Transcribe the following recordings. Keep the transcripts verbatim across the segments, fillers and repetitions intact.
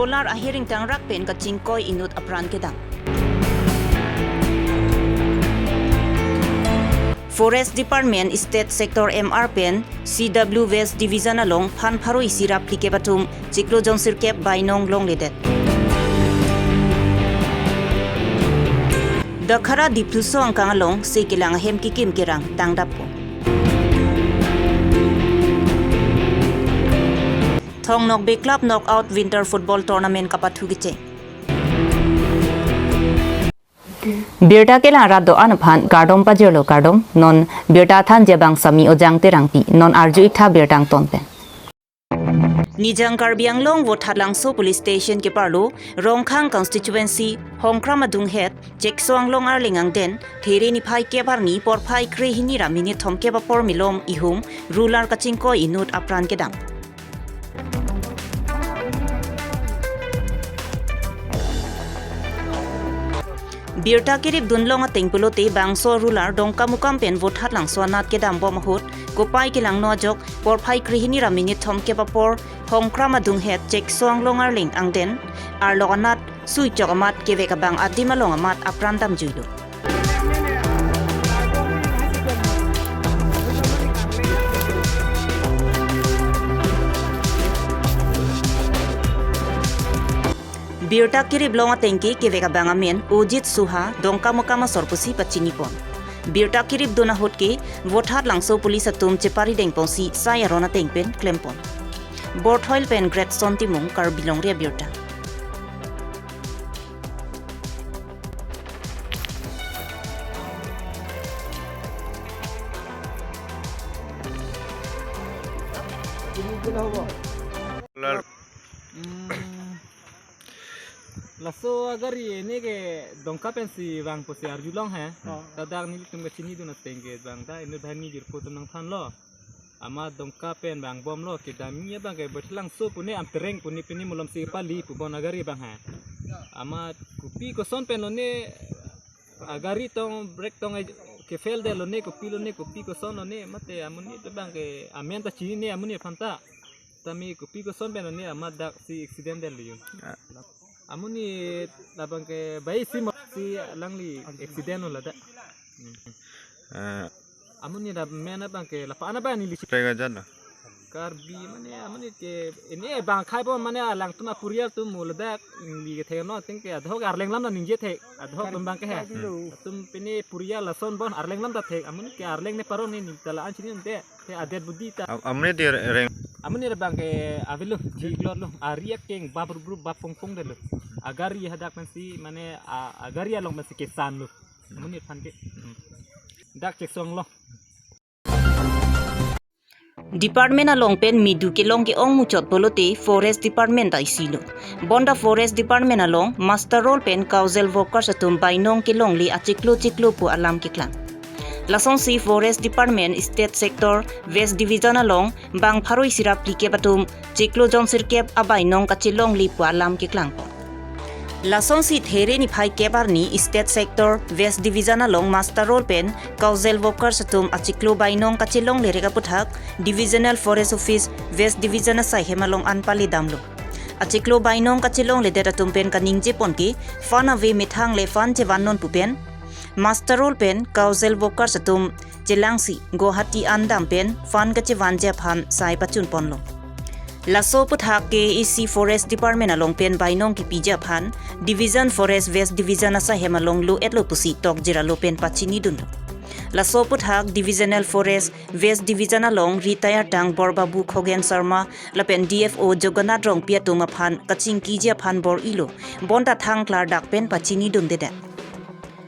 Ruler ahiring tangrak pen kachingkoi inut apran kedam. Forest Department State Sector M R pen C W West Division along phan pharo isi ra phlikep atum chiklo jonsirkep bainong longledet. Dakhara Dipluso angkang along se kelang ahem kekim kerang tangdappo. Thong Nokbe Club Knockout Winter Football Tournament kapathu kecheng. Birta kelang rat do-an aphan kardom pajirlo kardom, non birta thanji abang Sami Ojang Terangpi, non arju-ik tha birta angton pen. Nijang Karbi Anglong Vothatlangso Police Station keparlo, Rongkhang Constituency, Hongkram Adunghet, Chekso Anglong Arleng angden, There niphai kep arni porphai krehini ra minute thomkep apor milom ihum, ruler kachingkoi inut apran kedam. Birta keripdun long ateng pulote bangso ruler Dongkamukam pen Vothatlangso anat kedambom ahut, kopai kelangno ajok porphai krehini ra minute thomkep apor Hongkram Adunghet Chekso Anglong Arleng angden, arlok anat suichok amat kevek abang adim along amat apran damjuilo. Birta kerip long ateng ke kevek abang amen Ojit Suha, Dongkamukam asor pusi pachinipon. Birta keripdun ahut ke Vothatlangso police atum chepari dengponsi sai aron ateng pen klempon. Borthoil pen Gretson Timung, Karbi Longri Abirta. Hmm. Laso agari ini ke Dongka pensi vang pusi arjulong he. Oh. Ladak nelitum kachinidun ateng ke vang ta inut banghini jirpo atum nangthanlo. Amat Dongka pen vangbomlo, kedamji abang ke Vothatlangso pune Amtereng pune pini malomsi pali pubon agari abang he. Amat kopi koson pen lone agari tong brake tong ke-fail det lone, kopi lone, kopi koson lone, mate amonit abang ke amen ta chinine amonit aphan ta. Tame kopi koson pen lone amat daksi accident detlo jo. Ah. Amonit labang ke baisi mo si alangli accident lo ladak. Hmm. Ah. Amonit amen abang ke lapu-an abang neli si. Pega jan lo. Karbi mane amonit ke ini bang khaipo mane alangtum aporial atum mo ladak neli kethekno ateng ke adhok arleng lam na ningje thek adhok atum abang ke he. Hmm. Atum pini porial lason bon arleng lam ta thek amonit ke arleng ne paron ne neli ta la-an chinine te. He adet budi ta. Am-, amonit di reng. Amonit abang ke avelo, jiglot lo, ari akeng bap rup rup bap pong pong detlo. Agari hadak pensi mane a-, agari along pensi kesan lo. Amonit aphan ke. Hmm. Dak Chekso Anglong. Department along pen midu kelong ke-ong muchot pulote Forest Department ta isilo. Bonta Forest Department along muster roll pen causal workers atum bainong kelongle achiklo chiklo pu alam keklang. Lasonsi Forest Department State Sector West Division along bang pharo isi ra phlikep atum chiklo jonsirkep abainong kachelongle pu alam keklangpo. Lasonsi There niphai kep arni State Sector West Division along muster roll pen causal workers atum achiklo bainong kachelongle rek aputhak Divisional Forest Office West Division asai hem along an pale damlo. Achiklo bainong kachelongledet atum pen kaningjepon ke fund ave methang le fund chevan non pu pen muster roll pen causal workers atum chelangsi Guwahati an dam pen fund kachevanji aphan sai pachunponlo. Laso aputhak K A A C Forest Department along pen bainong kepiji aphan Division Forest West Division asai hem along lo-etlo pusi tokjir alo pen pachinidunlo. Laso aputhak Divisional Forest West Division along retired tang Borbabu Khogen Sharma lapen D F O Jagannath Rongpi atum aphan kachingkiji aphan bor-ilo, bonta thang klardak pen pachinidundedet.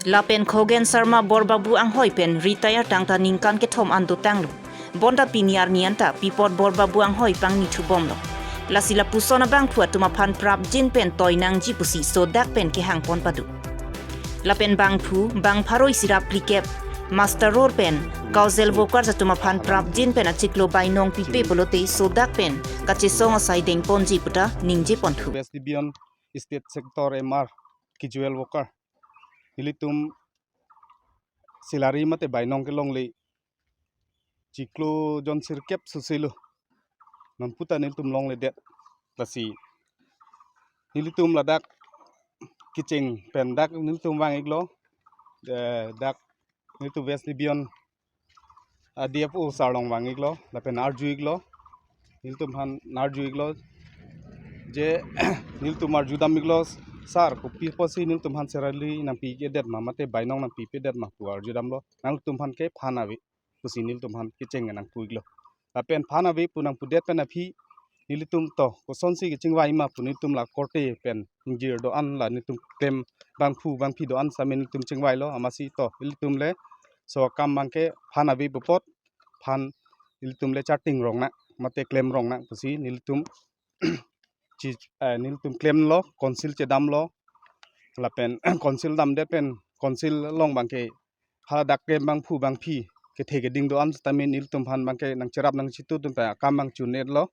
Lapen Khogen Sharma Borbabu anghoi pen retire tangta ningkan kethom an dotanglo. Bonta pini arni anta pi apot Borbabu anghoi pangnithubomlo. Lasi lapuson abangphu atum aphan prapjin pen toi nangji pusi sodak pen kehangpon pado. Lapen bangphu, bang pharo isi ra phlikep, muster roll pen causal workers atum aphan prapjin pen achiklo bainong pipe pulote sodak pen kachesong asai dengponji puta ningjeponthu. West Division State Sector M R casual worker. Nelitum salary mate bainong kelongle chiklo jonsirkep susilo. Non puta nelitum longledet. Lasi nelitum ladak kecheng pen dak nelitum vang-iklo, eh, dak nelitum West Division a D F O sir along vang-iklo, lapen arju-iklo, nelitum aphan arju-iklo, je nelitum arjudam-iklo, sir, kopi apotsi nelitum aphan cherali nangpi-ik-edet ma, mate bainong nangpipedet ma pu arjudamlo, nangtum aphan ke phan ave pusi nelitum aphan kecheng nangpu-iklo. Lapen phan ave pu nangpudet pen aphi nelitum to kosonsi kechingvai ma pu nelitum la korte pen ingjir do-an la nelitum klem bangphu bangphi do-an sitame nelitum chingvailo, amatsi to nelitum le laso akam abangke phan ave pu apot phan nelitum le charting rong nang mate klem rong nang pusi nelitum chi, eh, nelitum klemlo, council chedamlo, lapen council damdet pen council along abangke haladak klem bangphu bangphi kethe keding do-an sitame nelitum aphan abangke nangcherap nangchitudun ta akam abang chun-etlo.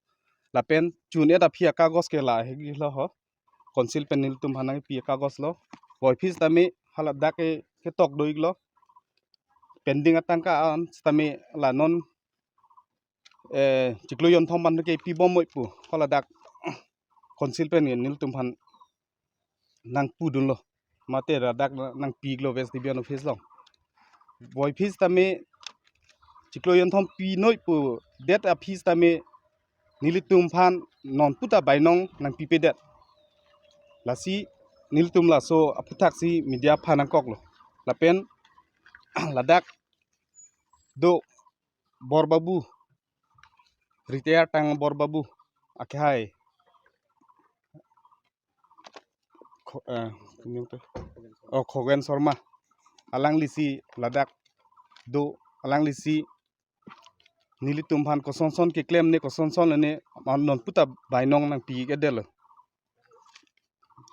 Lapen chun-et aphi akagos ke la hegilo ho. Council pen nelitum aphan nangpi akagoslo. Voiphit sitame haladak ke ketok do-iklo. Pending atangka an sitame la non, eh, chiklo jonthom an ke pibom moi pu haladak council pen nelitum aphan nangpudunlo. Mate ladak nangpi-iklo West Division office along. Voiphit sitame chiklo jonthom pinoi pudet aphi sitame nelitum aphan non puta bainong nangpipedet. Lasi nelitum laso aphuthaksi media aphan nangkoklo. Lapen ladak do Borbabu, retired tang Borbabu, akehai Kho-, eh, kuning tu. Oh, Khogen Sharma. Alanglisi ladak do, alanglisi nelitum aphan kosonson keklem ne, kosonson ne, non puta bainong nangpi-ik-edetlo.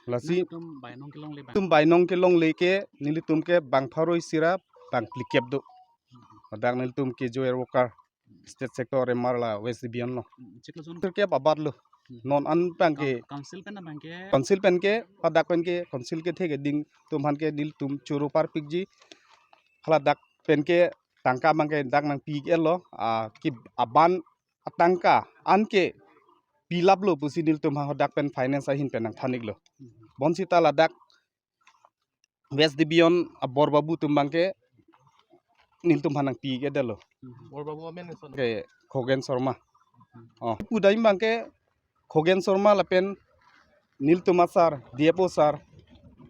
Lasi nelitum bainong kelongle bang. Nelitum bainong kelongle ke, nelitum ke bang pharo isi ra bang phlikep do. Ladak nelitum ke joyer worker, state sector emar la West Division lo. Hmm, chiklo jon. Phlikep abatlo. Hmm. Non an abangke. Coun-, council pen abangke. Council pen ke, ladak pen ke, council kethe keding atum aphan ke nelitum choro parpikji. Haladak pen ke tangka abangke dak nangpi-iklo, ah, ke aban atangka an ke pilaplo pusi nelitum ha hadak pen finance ahin pen nangthan-iklo. Bonsita ladak West Division a Borbabu atum abangke nelitum aphan nangpi-ik-edetlo. Borbabu amen son. Ke Khogen Sharma. Oh, pudai abangke Khogen Sharma lapen nelitum a sir, D F O sir,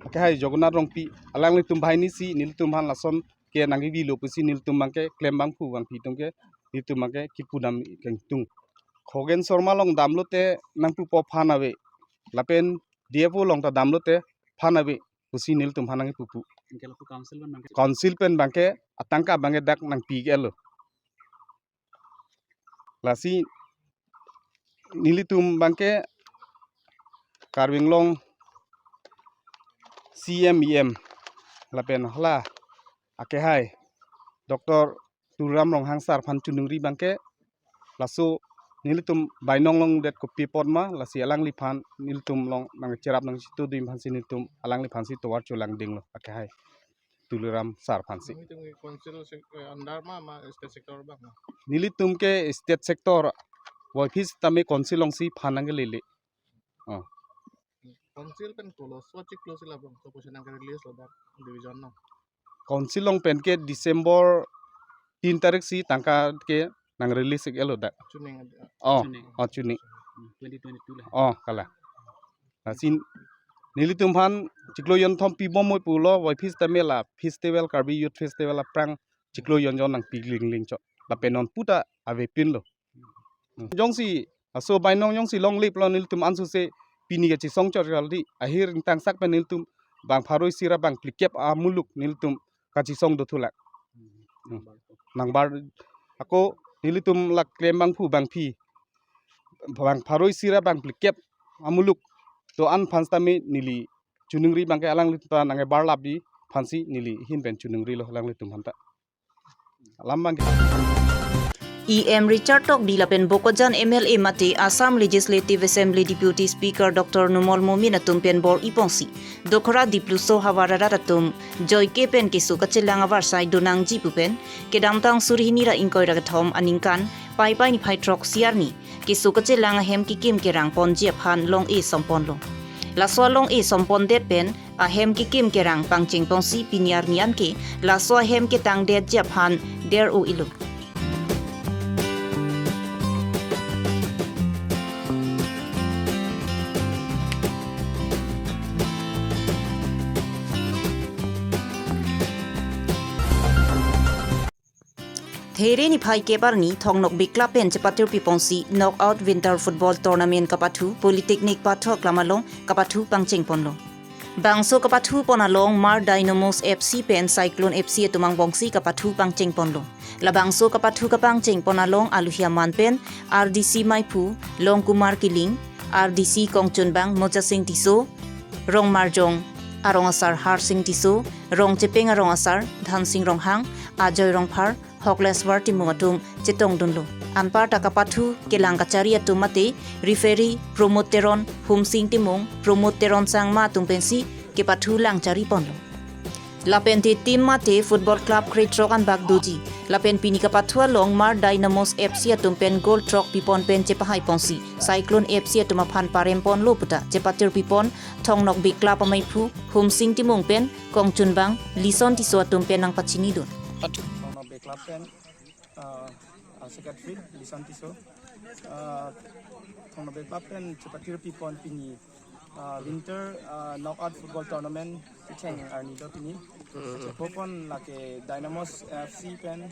akehai Jagannath Rongpi, alanglitum banghini si nelitum aphan lason ke nangkevilo pusi nelitum abangke klem bangphu bangphi atum ke nelitum abangke kipudam kangtung. Khogen Sharma along damlote nangpupo phan ave. Lapen D F O along ta damlote phan ave pusi nelitum aphan nangkipupu. Anke lapu council pen abangke. Council pen abangke atangka abangke dak nangpi-iklo. Lasi nelitum abangke Karbi Anglong C M E M lapen hala akehai Doctor Tuliram Ronghang sir aphan choningri abangke laso nelitum bainong longdet kopi apot ma, lasi alangliphan nelitum along nangcherap nangchitudun aphansi nelitum alangliphansi tovar cholangdinglo akehai Tuliram sir aphansi. Nelitum ke council sec-, eh, under ma, ma state sector abang ma? Nelitum ke state sector, voiphit sitame council alongsi phan nangkelele. Oh. Council pen kolo, so chiklo si labang, so pusi nangke-release lo dak division along. Council along pen ke December tin tarik si tangka ke nang-release-iklo dak. Chuning ada. Oh, chuning. Oh, chuning. Hmm, twenty twenty-two la. Oh, kalang. Lasi nelitum aphan chiklo jonthom pibom moi pulo, voiphit sitame la festival, Karbi Youth Festival aphrang chiklo jonjon nangpi lingling chot. Lapen non puta avepinlo. Hmm. Jongsi laso bainong jongsi longliplo nelitum ansose pini kachisong chot kaldi, ahir ingtangsak pen nelitum bang pharo isi ra bang phlikep amuluk nelitum kachisong dothulak. Hmm. Nangbar ako nelitum la klem bangphu bangphi bang pharo isi ra bang phlikep amuluk do-an aphan sitame neli choningri abangke alanglitum ta nangkebarlapji aphansi neli ahin pen choningrilo alanglitum aphanta. Alam abangke. E M Richard Tokbi lapen Bokajan M L A mate Assam Legislative Assembly Deputy Speaker Doctor Numal Momin atum pen bor-iponsi Dokhra Dipluso havar arat atum joike pen keso kachelang avarsai donangji pu pen kedamtang suri hini ra ingkoi ra kethom aningkan Paipai niphai throksi arni keso kachelang ahem kekim kerang ponji aphan long-e somponlo. Laso along e sompondet pen ahem kekim kerang pangcheng ponsi pini arni anke laso ahem ketangdetji aphan der-o-ilo. There niphai kep arni Thong Nokbe Club pen chepatirpi ponsi Knockout Winter Football Tournament kapathu Polytechnic Pathor Aklam along kapathu pangcheng ponlo. Bangso kapathu pon along Mar Dynamos F C pen Cyclone F C atum angbongsi kapathu pangcheng ponlo. Labangso kapathu kapangcheng pon along aluhi aman pen R D C maiphu Longkumar Killing, R D C kongchunbang Moja Sing Tisso, Rong Marjong arong asar Harsing Tisso, Rong Chepeng arong asar Dhansing Ronghang, Ajoy Rongphar, Hokleswar Timung atum chetongdunlo. Anparta kapathu kelang kachari atum mate referee Pramod Teron, Humsing Timung, Pramod Teron Sangma atum pensi kepathu langchari ponlo. Lapen te team mate football club krethrok anbak doji. Lapen pini kapathu along Mar Dynamos F C atum pen goal throk pipon pen chepahai ponsi Cyclone F C atum aphan parem ponlo puta chepatirpi pon Thong Nokbe Club amaiphu Humsing Timung pen kongchunbang Lison Tisso atum pen nangpachinidun. Thong Nokbe Club pen, uh, uh, secretary Lison Tisso, uh, Thong Nokbe Club pen chepatirpi pon pini, uh, winter, uh, knockout football tournament kecheng arni do pini. Chepo pon lake Dynamos F C pen,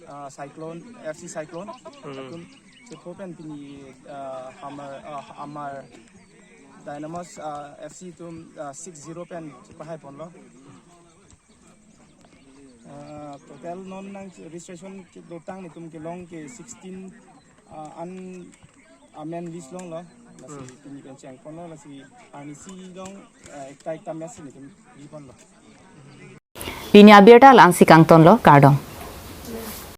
uh, Cyclone, F C Cyclone. Atum chepo pen pini, uh, Hamar, uh, Amar Dynamos, uh, F C atum, uh, six zero pen chepahai ponlo. Uh, total non nang registration kedotang netum kelong ke sixteen, uh, an amen list longlo. Lasi pini pen cheng ponlo, lasi arnisi along, uh, ekta ekta match netum bi ponlo. Pini abirta la-ansi kangtonlo, kardom.